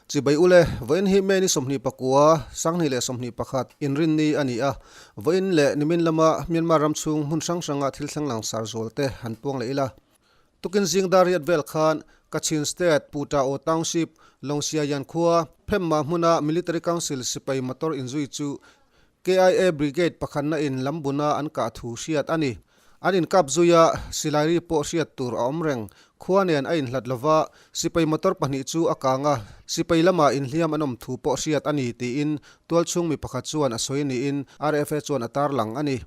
Chibai ule, vawiin hi May ni 29, 2021, inrinni a ni a. Vawiin leh nimin lama Myanmar ram chhung hmun hrang hranga thil thleng langsar zual te han puang leh ila. Tukin zing dar riat vel khan Kachin State, Puta O Township, Longsiayan khua, Phemma hmuna Military Council sipai motor inzui chu KIA Brigade pakhatna in lambuna an kah thu hriat a ni. An inkap zui a, silai ri pawh hriat tur a awm reng. Khua nen a inhlat lova, sipai motor pahnih chu a kang a, sipai lamah inhliam an awm thu pawh hriat a ni tiin tualchhung mi pakhat chuan a sawi niin RFA chuan a tarlang a ni.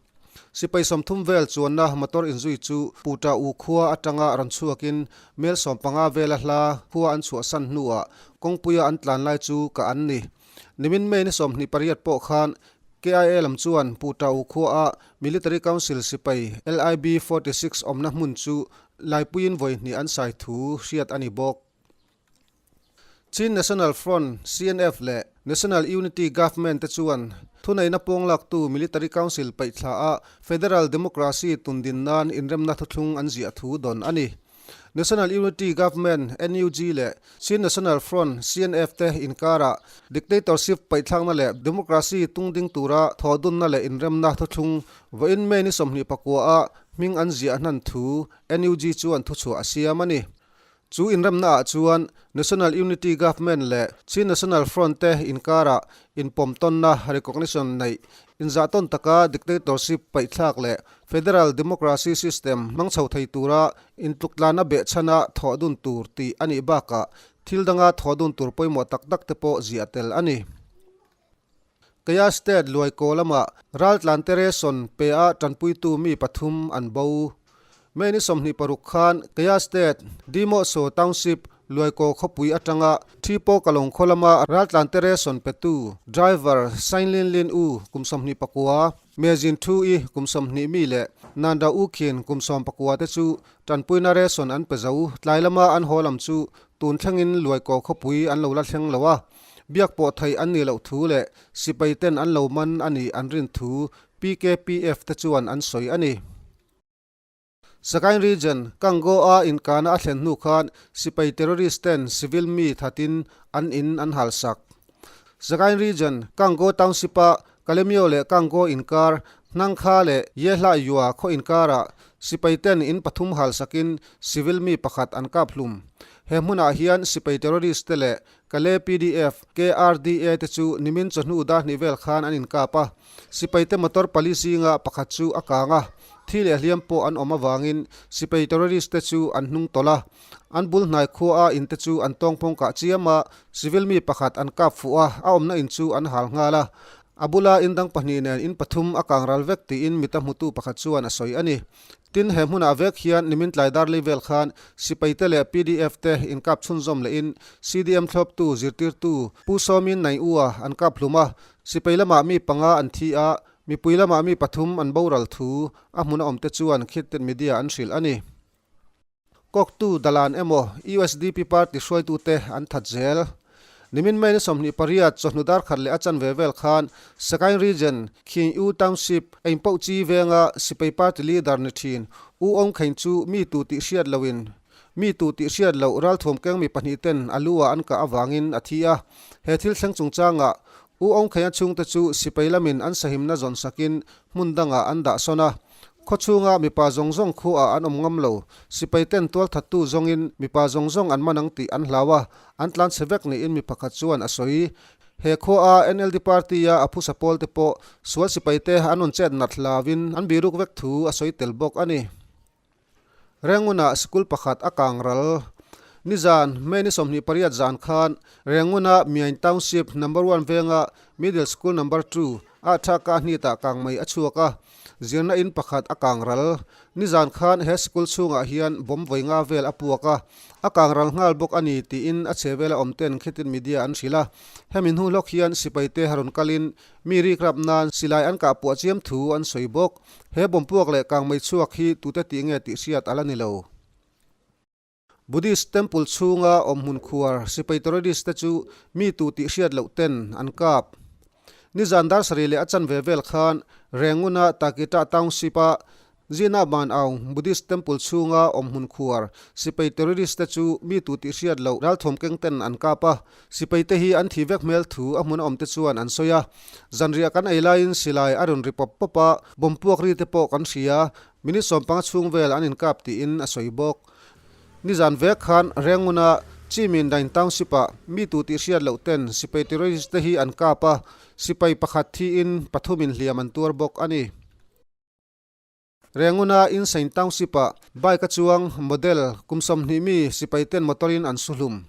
Sipai 30 vel chuanna motor inzui chu Puta U khua atanga rawn chhuakin mel 15 vela hla khua an chhuahsan hnuah kawngpuia an tlan lai chu kah an ni. Nimin May ni 28 pawh khan KIA lam chuan Pu Tau khuaah Military Council sipai LIB 46 awmna hmun chu laipuiin vawi hnih an sai thu hriat a ni bawk. Chin National Front, CNF, leh National Unity Government te chuan thuneihna pawnglaktu Military Council paihthla a Federal Democracy tundin nan inremna thuthlung an ziah thu dawn a ni. National Unity Government, NUG, leh Chin National Front, CNF, te inkarah dictatorship paihthlakna leh democracy tungding tura thawhdunna leh inremna thuthlung vawiin May ni 29 ah hming an ziah hnan thu NUG chuan thuchhuah a siam a ni. Chu inremna ah chuan National Unity Government leh Chin National Front te inkarah inpawmtawnna, recognition, neih inzahtawn taka dictatorship paihthlak leh Federal Democracy System hmang chho thei tura intluktlana behchhana thawh dun tur tih a nih bakah thil danga thawh dun tur pawimawh tak tak te pawh ziah tel a ni. Kaya State Luaikaw lamah raltlan Tereson pe-a tanpuitu mi pathum an bo. May ni 26 khan Kaya State Dimoso Township Luaikaw khawpui atanga Thipo Kalong khaw lama raltlan Tereson petu driver Sainlin Lin U kum 29, Mezin Thu I kum 20 mi leh Nanda U Khin kum 19 te chu tanpuina ration an pe zo. Tlai lama an haw lam chu tun thlengin Luaikaw khawpui an lo la thleng lo a, biak pawh theih an nih loh thu leh sipai ten an lo man a nih an rin thu PKPF te chuan an sawi a ni. Sagaing Region, Kango-a inkahna a thlen hnu khan sipai terrorist ten civil mi thatin an in an halsak. Sagaing Region, Kango Township-a Kalemyo leh Kango inkar, Hnangkha leh Yehla Yua khaw inkarah sipai ten in pathum halsakin civil mi pakhat an kap hlum. He hmunah hian sipai terrorist te leh Kale pdf, KRDA te chu nimin chawhnu dar hnih vel khan an inkap a. Sipai te motor pali zinga pakhat chu a kang a, thi leh hliam pawh an awm avangin sipai terrorist te chu an hnung tawlh a. An bul hnai khua a in te chu an tawngphawng kah chiam a, civil mi pakhat an kap fuh a, a awmna in chu an hal nghal a. A bula in dang pahnih nen in pathum a kang ral vek tiin mita hmutu pakhat chuan a sawi a ni. Tin, he hmunah vek hian nimin tlai dar lei vel khan sipai te leh pdf te inkap chhunzawm lehin CDM thlawptu zirtirtu Pu Sawmin Naih-ua an kap hlum a, sipai lamah mi panga an thi a, mipui lamah mi pathum an boral thu a hmuna awmte chuan Khittet Media an hrilh a ni. Kawktu Dalan emaw usdp party hruaitute an that zel. Nimin May ni 28 chawhnu dar khat leh a chanve vel khan Sagaing Region, Khin U Township, Einpoh Chi venga sipai party leader ni thin U Aung Khein chu mi tu tih hriat loin mi tu tih hriat loh ralthuam keng mi pahnih ten a lu ah an kah avangin a thi a. He thil thleng chungchangah U Aung Khein a chhungte chu sipai lamin an sahimna zawn sakin hmun dangah an dah sawn a. Khaw chhunga mipa zawng zawng khuaah an awm ngam lo. Sipai ten tualthattu zawngin mipa zawng zawng an man ang tih an hlau a, an tlan chhe vek niin mi pakhat chuan a sawi. He khuaa NLD party-a a phusa pawl te pawh sual sipai te an rawn chet nat hlauvin an biruk vek thu a sawi tel bawk a ni. Renguna sikul pakhat a kang ral. Nizan, May ni 28 zan khan Renguna Myain Township Number One venga Middle School Number Two ah tha ka hnitah kang mai a chhuak a. Zirna in pakhat a kang ral. Nizan khan he sikul chhungah hian bomb vawi nga vel a puak a, a kang ral nghal bawk a ni tiin a chhe vela awm ten khitin media an hrilh a. Hemi hnu hlawk hian sipai te rawn kalin mi rikrap nan silai an kah puah chiam thu an sawi bawk. He bomb puak leh kang mai chhuak hi tute tih nge tih hriat a la ni lo. Buddhist temple chhunga awm hmun khuar sipai terrorist te chu mi tu tih hriat loh ten an kap. Nizan dar sarih leh a chanve vel khan Renguna Takita Township-a Zina Ban Aung Buddhist Temple chhunga awmhmun khuar sipai terrorist te chu mi tu tih hriat loh ralthuam keng ten an kap a, sipai te hi an thi vek hmel thu a hmun a awm te chuan an sawi a. Zanriah kan ei laiin silai a rawn ri pawp pawp a, bomb puak ri te pawh kan hria, minute 15 chhung vel an inkap tiin a sawi bawk. Nizan vek khan Renguna Chimin Dain Township-ah mi tu tih hriat loh ten sipai terrorist te hi an kap a, sipai pakhat thiin pathumin hliam an tuar bawk a ni. Renguna Insein Township-ah bike a chuang model kum 20 mi sipai ten motor-in an su hlum.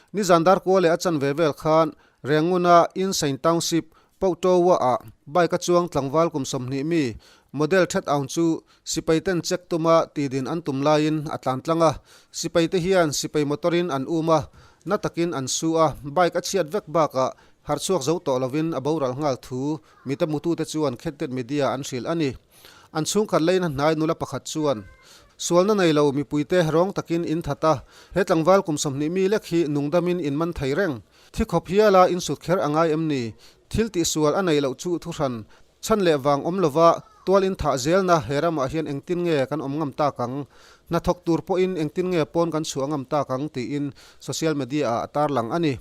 Nizan darkua leh a chanve vel khan Renguna Insein Township Pautowa-ah bike a chuang tlangval kum 20 mi model that aun chu sipai ten check tuma tidin an tum laiin a tlan tlang a. Sipai te hian sipai motor-in an um a, na takin an su a, bike a chhiat vek bakah harhchhuak zo tawh lovin a boral nghal thu Mita mutute chuan Khettet Media an hrilh a ni. An chhungkhat leina hnai nula pakhat chuan, Sualna nei lo mipuite rawng takin in that a, he tlangval kum 20 mi lek hi nungdamin in man thei reng. Thi khawp hiala in sut kher a ngai em ni? Thil tihsual a nei loh chu thuhran chhan leh vang awm lova tual in thah zelna he ramah hian engtin nge kan awm ngam tak ang? Hnathawk tur pawhin engtin nge pawn kan chhuah ngam tak ang? tiin social media-ah a tarlang a ni.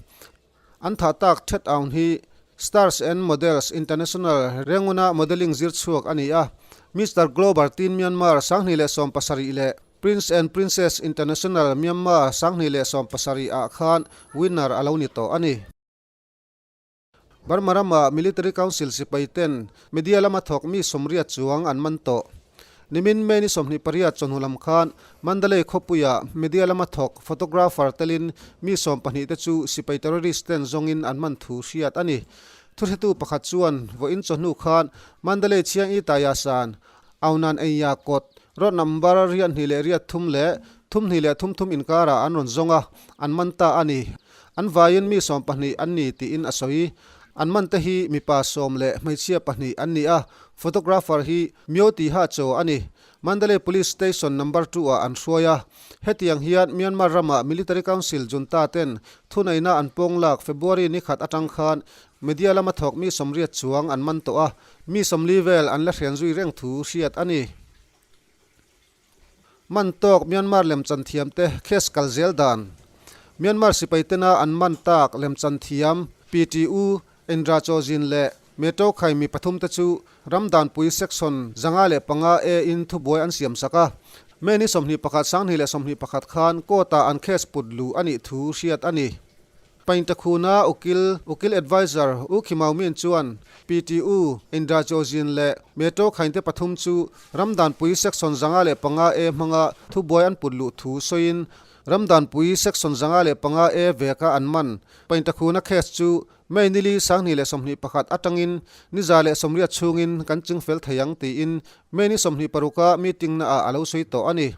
An thah tak Thet Aung hi Stars and Models International Renguna modelling zir chhuak a ni a, Mister Global Teen Myanmar 2017 leh Prince and Princess International Myanmar 2017 ah khan winner a lo ni tawh a ni. Burma rama Military Council sipai ten media lama thawk mi 80 chuang an man tawh. Nimin May ni 28 chawhnu lam khan Mandalay khawpuia media lama thawk photographer telin mi 12 te chu sipai terrorist ten zawngin an man thu hriat a ni. Thuhretu pakhat chuan vawiin chawhnu khan Mandalay Chiang I Taya San, Aunan Eiya kawt, road number 2 leh 83 leh 32 33 inkarah an rawn zawng a, an man ta a ni. An vaiin mi 12 an ni tiin a sawi. An man te hi mipa 10 leh hmeichhia pahnih an ni a, photographer hi Myo Tiha Chaw a ni. Mandalay Police Station Number 2 ah an hruai a. Hetiang hian Myanmar rama Military Council junta ten thuneihna an pawng lak February ni khat atang khan media lama thawk mi 80 chuang an man tawh a, mi 40 vel an la hrian zui reng thu hriat a ni. Man tawk Myanmar lemchan thiam te case kal zel dan. Myanmar sipai tena an man tak lemchan thiam PTU Indra Chawzin leh Meto Khai mi pathum te chu Ramdanpui Section 505 A in thubuai an siam sak a. May ni 21 2021 khan court ah an case put luh a nih thu hriat a ni. Paintakhuna ukil, ukil adviser U Khimaumin chuan PTU, Indra Chawzin leh Meto Khainte pathum chu Ramdanpui Section 505 A hmanga thubuai an put luh thu sawiin Ramdanpui Section 505 A veka an man Paintakhuna case chu May nili 2021 atangin ni 180 chhungin kan chingfel thei ang tiin May ni 26 a meeting naah a lo sawi tawh a ni.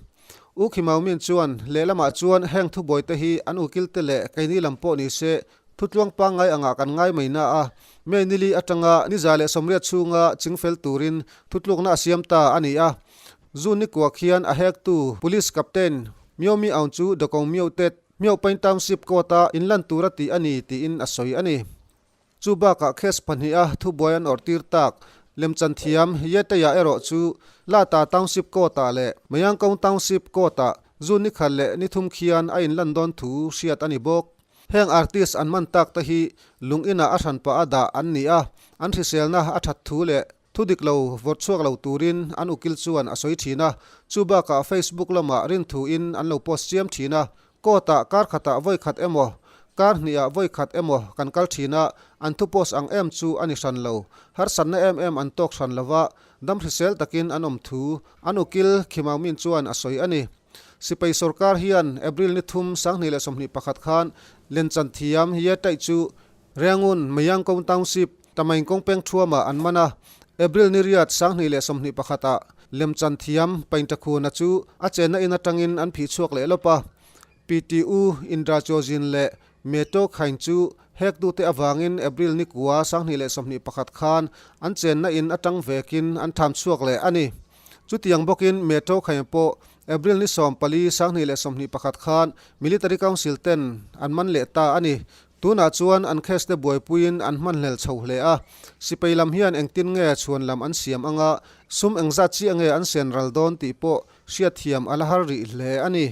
U Khimaumin chuan lehlamah chuan heng thubuai te hi an ukil te leh keini lam pawh ni se thutluang pangngai angah kan ngai mai na a, May nili atanga ni 180 chhunga chingfel turin thutlukna a siam ta a ni a. June ni kuak hian a hektu Police Captain Myo Mi Aung chu Dokong Myo Tet, Myo Paing Township Court-a inlan tura tih a ni tiin a sawi a ni. Chu bakah case pahniha thubuai an awrh tir tak lemchan thiam Yeteya erawh chu Lata Township Court-ah leh Mayangkong Township Court-ah June ni khat leh ni thum khian a inlan dawn thu hriat a ni bawk. Heng artist an man tak te hi lung inah a hranpah a dah an ni a, an hriselna a that thu leh thu dik lo vawrh chhuak lo turin an ukil chuan a sawi thin a, chu bakah Facebook lamah rinthuin an lo post chiam thin a, Court-ah kar khatah vawi khat emaw, kar hnihah vawi khat emaw kan kal thin a, an thu post ang em chu a ni hran lo. Harsatna em em an tawk hran lo va, dam hrisel takin an awm thu an ukil Khimaumin chuan a sawi a ni. Sipai sorkar hian April ni thum 2021 khan Lenchan thiam Ye Taih chu Rangoon, Mayangkong Township, Tamaingkong peng thuamah an man a. April ni riat 2021 ah lemchan thiam Paintakhuna chu a chenna in atangin an phih chhuak leh lawp a. PTU, Indra Chawzin leh Meto Khain chu hektute avangin April ni kua 2021 khan an chenna in atang vekin an tham chhuak leh a ni. Chutiang bawkin Metro Khain pawh April ni 14 2021 khan Military Council ten an man leh ta a ni. Tunah chuan an case te buaipuiin an hmanhlel chho hle a, sipai lam hian engtin nge chhuan lam an siam anga sum engzat chiah nge an sen ral dawn tih pawh hriatthiam a la har rih hle a ni.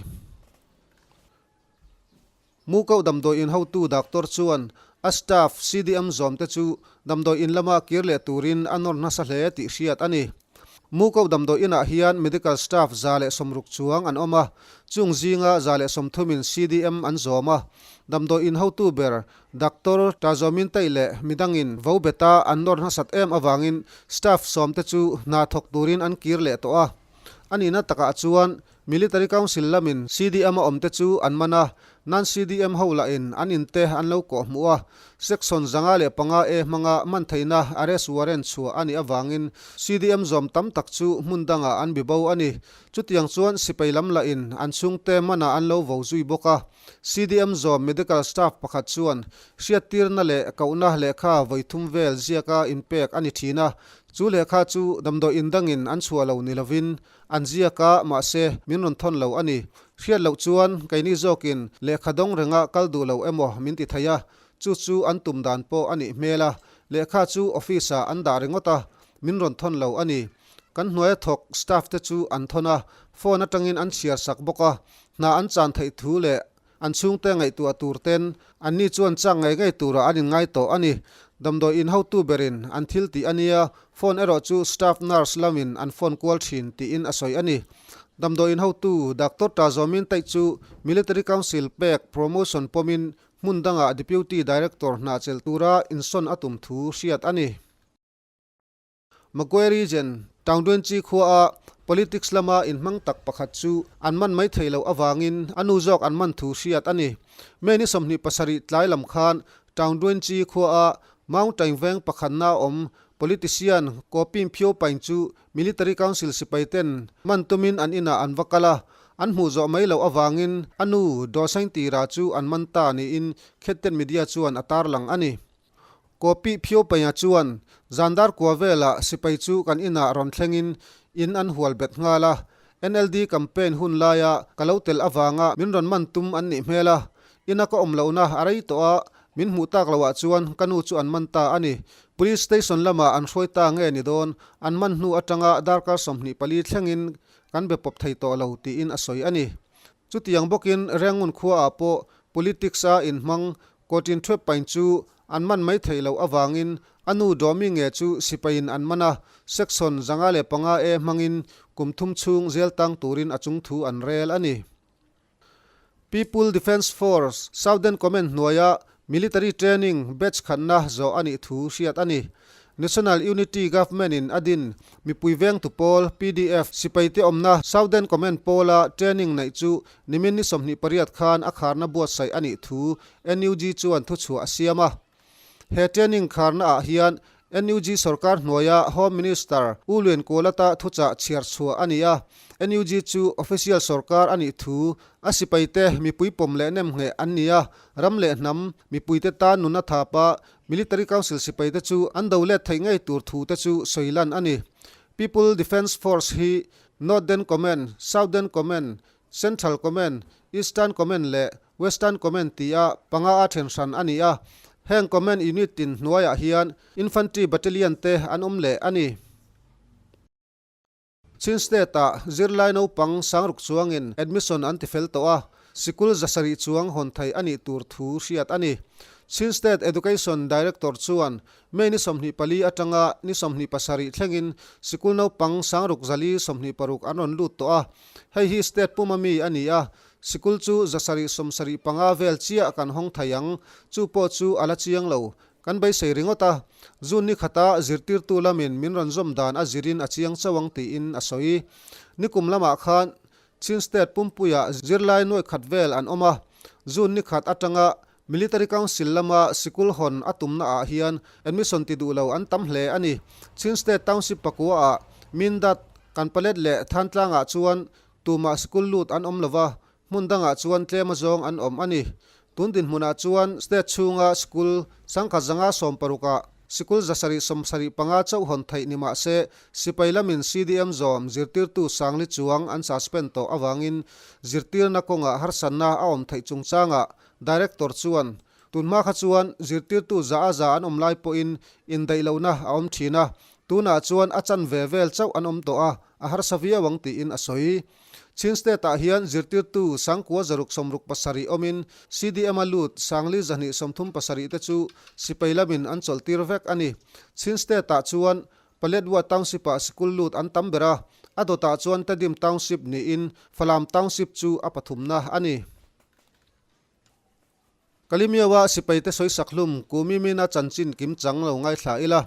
Mukoh damdawi in hotu doctor chuan a staff CDM zawm te chu damdawi in lama kir leh turin a nawr nasa hle tih hriat a ni. Mukoh damdawi inah hian medical staff 160 chuang an awm a, chung zinga 130 in CDM an zawm a. Damdawi in hotu ber Doctor Tazomin Taih leh midangin vo beta an nawr nasat em avangin staff sawm te chu hna thawk turin an kir leh tawh a. A nihna takah chuan Military Council lamin CDM a awmte chu an man a, non-CDM ho lahin an inte an lo kawh hmuh a, Section 505 A hmanga man theihna arrest warrant chhuah a nih avangin CDM zawm tam tak chu hmun dangah an bibo a ni. Chutiang chuan sipai lam lahin an chhungte manah an lo vo zui bawk a. CDM zawm medical staff pakhat chuan hriattirna leh kohna lehkha vawi thum vel ziaka inpek a ni thin a, chu lehkha chu damdawi in dangin an chhuah lo ni lovin An ziak a, mahse, min rawn thawn lo a ni. Hriat loh chuan keini zawkin lehkha dawng renga kal duh lo emaw min ti thei a, chu chu an tum dan pawh a nih hmel a. Lehkha chu office ah an dah ringawt a, min rawn thawn lo a ni. Kan hnuaia thawk staff te chu an thawn a, phone atangin an chhiar sak bawk a, hna an chan theih thu leh An chhungte ngaihtuah tur ten anni chuan chak ngei ngei turah an inngai tawh a ni. Damdawi in hotu berin an thil tih a nia, phone erawh chu staff nurse lamin an phone kual thin tiin a sawi a ni. Damdawi in hotu Doctor Ta Zawmin Taih chu Military Council pek promotion pawmin hmun dangah Deputy Director hna chelh tura insawn a tum thu hriat a ni. Magwe Region, Taungdwenchi khuaa politics lama inhmang tak pakhat chu an man mai thei loh avangin a nu zawk an man thu hriat a ni. May ni 27 tlai lam khan Taungdwenchi khuaa Mountain veng pakhatna awm politician Ko Pin Phyo Paing chu Military Council sipai ten man tumin an inah an va kal a, an hmuh zawh mai loh avangin a nu Daw Saingtira chu an man ta niin Khetten Media chuan a tarlang a ni. Kopi Phiopaia chuan Zandar kua velah sipai chu kan inah rawn thlengin in an hual bet nghal a. NLD campaign hun laia ka lo tel avanga min rawn man tum an nih hmel a. Ina ka awm lohna a rei tawh a, min hmuh tak loah chuan ka nu chu an man ta a ni. Police station lamah an hruai ta nge ni dawn, an man hnu atanga darkar 24 thlengin kan be pawp thei tawh lo tiin a sawi a ni. Chutiang bawkin Rengun khuaah pawh politics-a inhmang Kawtin Thwep Paing chu an man mai theih loh avangin a nu Dawmi nge chu sipaiin an man a, Section 505 A hmangin kum thum chhung zel tang turin a chung thu an rel a ni. People Defence Force, Southern Command hnuaia Military Training batch khatna zawh a nih thu hriat a ni. National Unity Government in a din mipui vengtu pawl, PDF, sipaite awmna Southern Command pawla training neih chu nimin ni 28 khan a kharna buatsaih a nih thu NUG chuan thuchhuah a siam a. He training kharna ah hian NUG sorkar hnuaia Home Minister U Luen Kualata thuchah chhiar chhuah a ni a. NUG chu official sorkar a nih thu a sipaite mipui pawm leh nem ngheh an ni a, ram leh hnam mipuite tan nuna thapa Military Council sipaite chu an do let theih ngei tur thu te chu sawi lan a ni. People Defence Force hi Northern Command, Southern Command, Central Command, Eastern Command leh Western Command tia panga a then hran a ni a. Heng Command unit tin hnuaiah hian Infantry Battalion te an awm leh a ni. Chin State-ah zirlai naupang sangruk chuangin admission an tifel tawh a, sikul 700 chuang hawn theih a nih tur thu hriat a ni. Chin State Education Director chuan May ni 24 atanga ni 27 thlengin sikul naupang sangruk 426 an rawn lut tawh a, hei hi state puma mi a ni a, sikul chu 775 vel chiah kan hawng thei ang, chu pawh chu a la chiang lo. Kan beisei ringawt a, June ni khata zirtirtu lamin min rawn zawm dan a zirin a chiang chauh ang tiin a sawi. Nikum lamah khan Chin State pumpuiah zirlai nuaih khat vel an awm a, June ni khat atanga Military Council lama sikul hawn a tumna ah hian admission ti duh lo an tam hle a ni. Chin State Township pakua ah Mindat, Kanpalet leh Thantlang ah chuan tumah sikul lut an awm lova, Hmun dangah chuan tlem azawng an awm a ni. Tun dinhmunah chuan state chhunga school 1560-ah sikul 775 chauh hawn theih ni mah se, sipai lamin CDM zawm zirtirtu sangli chuang an suspend tawh avangin zirtirna kawngah harsatna a awm theih chungchangah Director chuan. Tunhma kha chuan zirtirtu za a za an awm lai pawhin indaih lohna a awm thin a, tunah chuan a chanve vel chauh an awm tawh a, a harsa viau ang tiin a sawi. Chin State-ah hian zirtirtu sangkua 667 awmin CDM-a lut sangli 237 te chu sipai lamin an chawlhtir vek a ni. Chin State-ah chuan Paletwa Township-ah sikul lut an tam ber a, a dawtah chuan Tedim Township niin Falam Township chu a pathumna a ni. Kalimiaua sipaite sawisak hlum Kumimina chanchin kim chang lo ngaithla ila.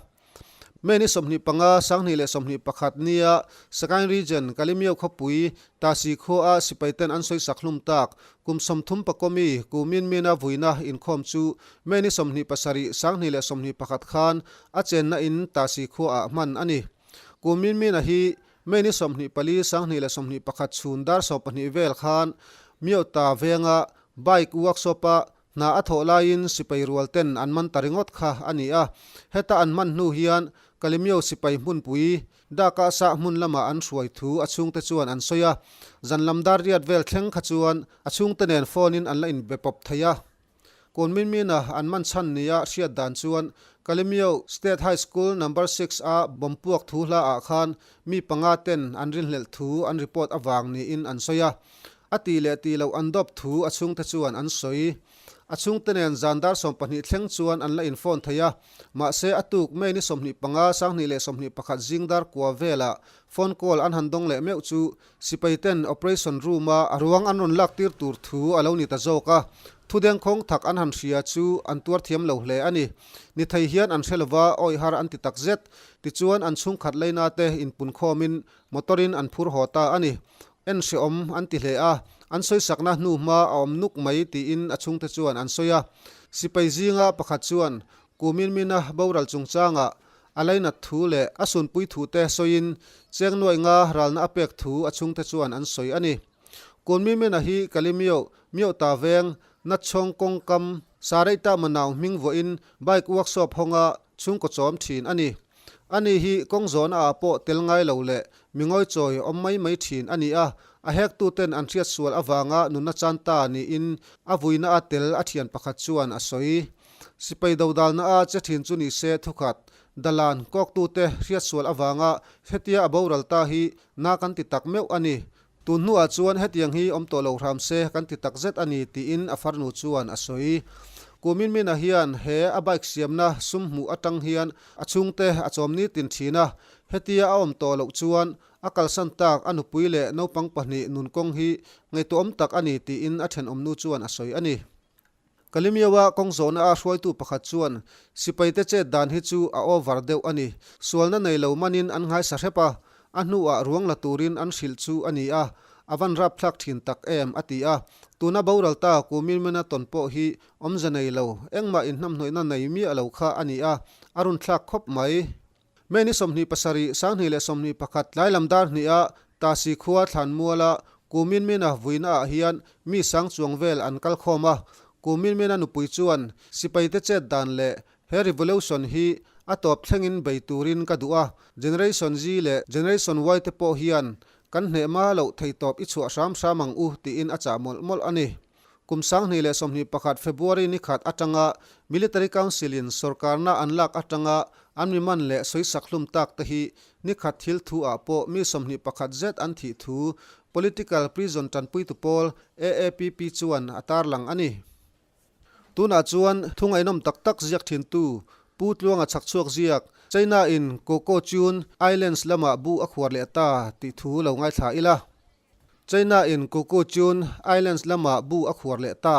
May ni 25, 2021 nia Sagaing Region, Kalimiau khawpui, Tasi khuaa sipaiten an sawisak hlum tak kum 30 pakawmi Kuminmina vuina inkhawm chu May ni 27, 2021 khan a chenna in Tasi khuaah hman a ni. Kuminmina hi May ni 24, 2021 chhun dar 12 vel khan Miota venga Bike workshop-a hna a thawh laiin sipai rual ten an man ta ringawt kha a ni a. Heta an hman hnu hian Kalemyo sipai hmunpui Daka sah hmun lamah an hruai thu a chhungte chuan an sawi a. Zan lam dar riat vel thleng kha chuan a chhungte nen phone-in an la inbe pawp thei a. Kawnminmina an man chhan nia hriat dan chuan Kalemyo State High School Number 6-a bomb puak thu hlaah khan mi panga ten an rinhlelh thu an report avang niin an sawi a. A ti leh ti loh an dawp thu a chhungte chuan an sawi. A chhungte nen zan dar 20 thleng chuan an la inphone thei a, mahse a tuk May ni 25, 2021 zing dar kua velah phone call an han dawng leh meuh chu sipai ten operation room a a ruang an rawn lak tir tur thu a lo ni ta zawk a, thu dengkhawng thak an han hria chu an tuar thiam lo hle a ni. Ni thei hian an hre lova awih har an ti tak zet. Tichuan an chhungkhat leina te inpunkhawmin motor in an phur haw ta a ni. En hreawm an ti hle a, an sawisakna hnu hma a awm nuk mai tiin a chhungte chuan an sawi a. Sipai zinga pakhat chuan kumin mina boral chungchangah a lainat thu leh a sunpui thute sawiin cheng nuaih nga ralna a pek thu a chhungte chuan an sawi a ni. Kunmi mina hi Kalimio, Miohta veng, Natchawng kawngkam, Sareita Manau hming vuahin bike workshop hawnga chhungkaw chawm thin a ni. Ani hi kawng zawhna ah pawh tel ngai lo leh mi ngawichawi awm mai mai thin a ni a, a hektu ten an hriat sual avanga nunna chan ta niin a vuina a tel a thian pakhat chuan a sawi. Sipai dodalna a che thin chu ni se thukhat, Dalan, kawktute hriat sual avanga hetia a boral ta hi na kan ti tak meuh a ni. Tun hnuah chuan hetiang hi awm tawh lo hram se kan ti tak zet a ni tiin a farnu chuan a sawi. Kumin Mina hian he a bike siamna sum hmuh atang hian a chhungte a chawm nitin thin a, hetia a awm tawh loh chuan a kalsan tak a nupui leh naupang pahnih nun kawng hi ngaihtuahawm tak a ni tiin a thenawmnu chuan a sawi a ni. Kalimiaua kawng zawhna a hruaitu pakhat chuan, Sipaite chet dan hi chu a over deuh a ni. Sualna nei lo manin an nghaisa hrep a, a hnuah ruang la turin an hrilh chu a ni a, a van rapthlak thin tak em, a ti a. Tuna boral ta Kumirmena tawn pawh hi awmze nei lo, engmah inhnamhnawihna nei miah lo kha a ni a, a runthlak khawp mai. May ni 27, 2021 tlai lam dar hniha Tasi khua Thlanmuala Kuminmina vuina ah hian mi sang chuang vel an kal khawm a, Kuminmina nupui chuan sipaite chet dan leh he revolution hi a tawp thlengin bei turin ka duh a, Generation Z leh Generation Y te pawh hian kan hneh ma loh thei tawp i chhuah hram hram ang u tiin a chah mawlh mawlh a ni. Kum 2021 February ni khat atanga Military Council in sorkarna an lak atanga an mi man leh sawisak hlum tak te hi ni khat thil thu ah pawh mi 21 zet an thih thu Political Prison tanpuitu pawl AAPP chuan a tarlang a ni. Tunah chuan thu ngaihnawm tak tak ziak thintu Pu Tluanga chhakchhuak ziak China in Coco Chun Islands lamah bu a khuar leh ta tih thu lo ngaithla ila. China in Kuku Chun Islands lamah bu a khuar leh ta.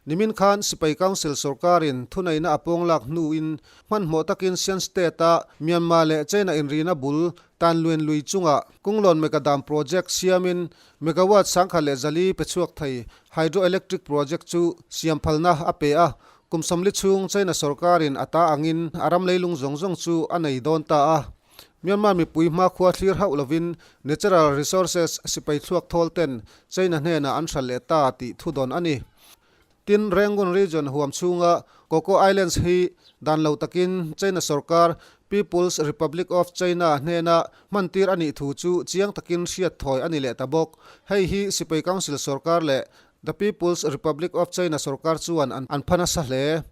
Nimin khan Sipai Council sorkarin thuneihna a pawng lak hnuin hmanhmawh takin Shan State-a Myanmar leh China inrina bul Tanluen lui chungah Kunglawn Mega Dam Project siamin megawatt 1004 pe chhuak thei hydroelectric project chu siam phalna a pe a. Kum 40 chhung China sorkarin a ta angin a ram leilung zawng zawng chu a nei dawn ta a. Myanmar mipui hmakhua thlir hauh lovin Natural Resources sipai thluak thawl ten China hnenah an hral leh ta tih thu dawn a ni. Tin, Rangoon Region huam chhunga Coco Islands hi dan lo takin China sorkar People's Republic of China hnena hmantir a nih thu chu chiang takin hriat thawi a ni leh ta bawk. Hei hi Sipai Council sorkar leh The People's Republic of China sorkar chuan an pha nasa hle.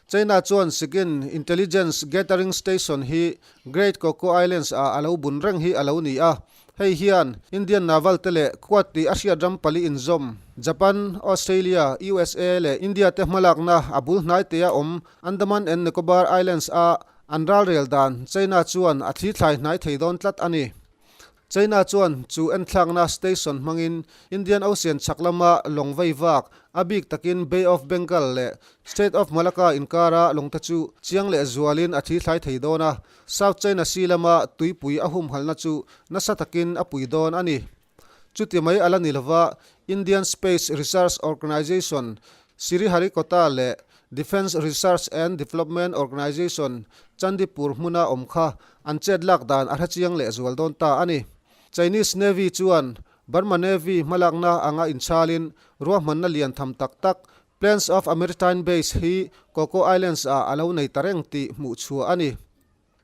China chuan Sigin Intelligence Gathering Station hi Great Coco Islands ah a lo bun reng hi a lo ni a. Hei hian Indian Naval te leh Quad tih a hriat ram pali inzawm, Japan, Australia, usa leh India te hmalakna a bul hnai te a awm Andaman and Nicobar Islands a an ralrel dan China chuan a thli thlai hnai thei dawn tlat a ni. China chuan chu enthlakna station hmangin Indian Ocean chhak lama lawng vei vak, a bik takin Bay of Bengal leh Strait of Malacca inkara lawngte chu chiang leh zualin a thi thlai thei dawn a, South China Sea lama tuipui a humhalhna chu nasa takin a pui dawn a ni. Chuti mai a la ni lova, Indian Space Research Organisation, Sriharikota leh Defence Research and Development Organisation, Chandipur hmuna awm kha an chet lak dan a hrechiang leh zual dawn ta a ni. Chinese Navy chuan Burma Navy hmalakna anga inchalin ruahmanna lian tham tak tak Plans of a Maritime Base hi Coco Islands ah a lo nei ta reng tih hmuh chhuah a ni.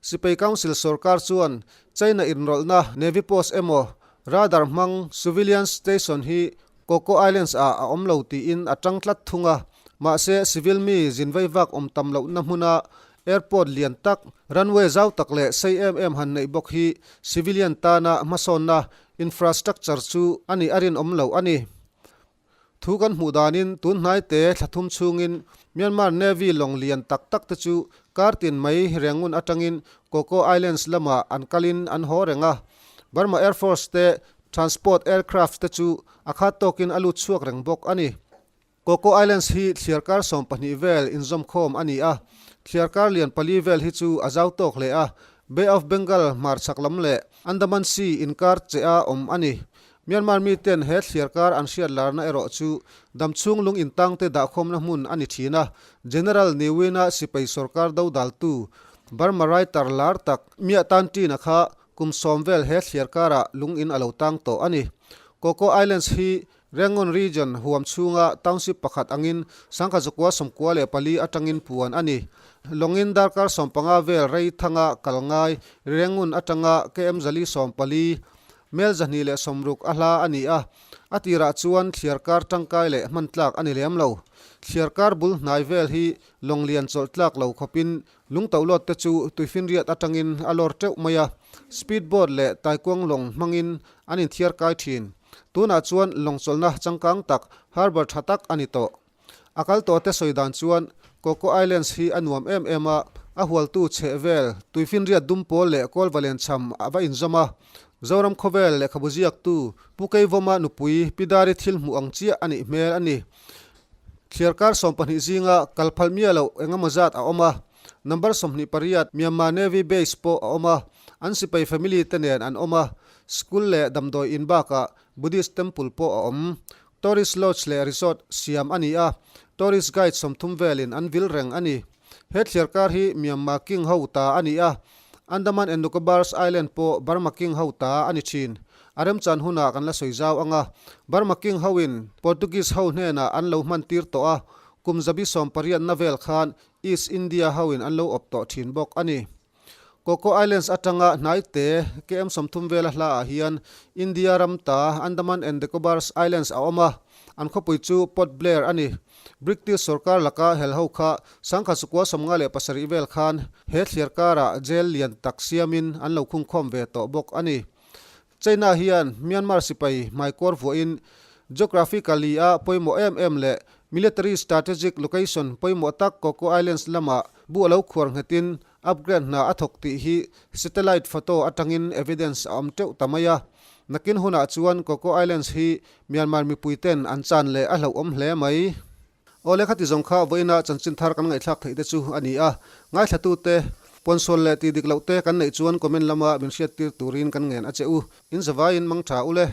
Sipai Council sorkar chuan China inrawlhna Navy post emaw radar hmang civilian station hi Coco Islands ah a awm lo tiin a tang tlat thung a, mahse civil mi zin veivak awm tam lohna hmuna airport lian tak, runway zau tak leh sei em em han neih bawk hi civilian tana hmasawnna infrastructure chu a nih a rinawm lo a ni. Thu kan hmuh danin tun hnaite thla thum chhungin Myanmar Navy lawng lian tak tak te chu kar tin mai Rangoon atangin Coco Islands lamah an kalin an haw reng a. Burma Air Force te transport aircraft te chu a khat tawkin a lut chhuak reng bawk a ni. Coco Islands hi thliarkar 12 vel inzawmkhawm a ni a, thliarkar lian pali vel hi chu a zau tawk hle a, Bay of Bengal hmarchhak lam leh Andaman Sea inkar che a awm a ni. Myanmar miten he thliarkar an hriat larna erawh chu damchhung lung intangte dahkhawmna hmun a ni thin a, General Ne Win-a sipai sorkar dodaltu Burma writer lar tak Mya Tan Ṭin-a kha kum sawm vel he thliarkarah lung in a lo tang tawh a ni. Coco Islands hi Rangoon Region huam chhunga township pakhat angin Sangkha 94 atangin puan a ni. Lawngin darkar 15 vel rei thanga kal ngai Rangoon atanga KM 440 Mel 260 a hla a ni a, a tirah chuan thliarkar tangkai leh hman tlak a ni lem lo. Thliarkar bul hnai vel hi lawng lian chawlh tlak lo khawpin lungtohlawt te chu tuifinriat atangin a lawr teuh mai a, speed boat leh taikuang lawng hmangin an inthiar kai thin. Tunah chuan lawng chawlhna changkang tak, harbour tha tak a ni tawh. A kal tawh te sawi dan chuan Coco Islands hi a nuam em em a, a hualtu chheh vel, tuifinriat dum pawl leh kawlva lenchham a va inzawm a. Zoram khawvel lehkhabu ziaktu Pu Keivawma nupui Pi Dari thil hmuh ang chiah a nih hmel a ni. Thliarkar 12 zinga kal phal miah loh engemaw zat a awm a, number 28 Myanmar Navy Base pawh a awm a, an sipai family te nen an awm a, school leh damdawi in bakah Buddhist temple pawh a awm. Tourist lodge leh resort siam a ni a, tourist guide 30 velin an vil reng a ni. He thliarkar hi Myanmar King ho ta a ni a, Andaman and Nicobars Island pawh Burma King ho ta a ni thin. A remchan hunah kan la sawi zau ang a, Burma King hoin Portuguese ho hnenah an lo hman tir tawh a, kum zabi sawmpariatna vel khan East India hoin an lo awp tawh thin bawk a ni. Coco Islands atanga hnai te KM 30 vela hla ah hian India ram ta Andaman and Nicobars Islands a awm a, an khawpui chu Port Blair a ni. British sorkar laka hel ho kha 1957 vel khan he thliar karah jail lian tak siamin an lo khungkhawm ve tawh bawk a ni. China hian Myanmar sipai hmaikawr vuahin geographically a pawimawh em em leh military strategic location pawimawh tak Coco Islands lamah bu a lo khuar nghetin upgrade hna a thawk tih hi satellite photo atangin evidence a awm teuh ta mai a. Nakin hunah chuan Coco Islands hi Myanmar mipuiten an chan leh a hlauhawm hle mai. Awle khati zawng kha vawiina chanchin thar kan ngaihthlak theih te chu a ni a, ngaithlatute pawnsual leh tih dik loh te kan neih chuan comment lama min hriattir turin kan ngen a che u. In zavaiin mang tha u le.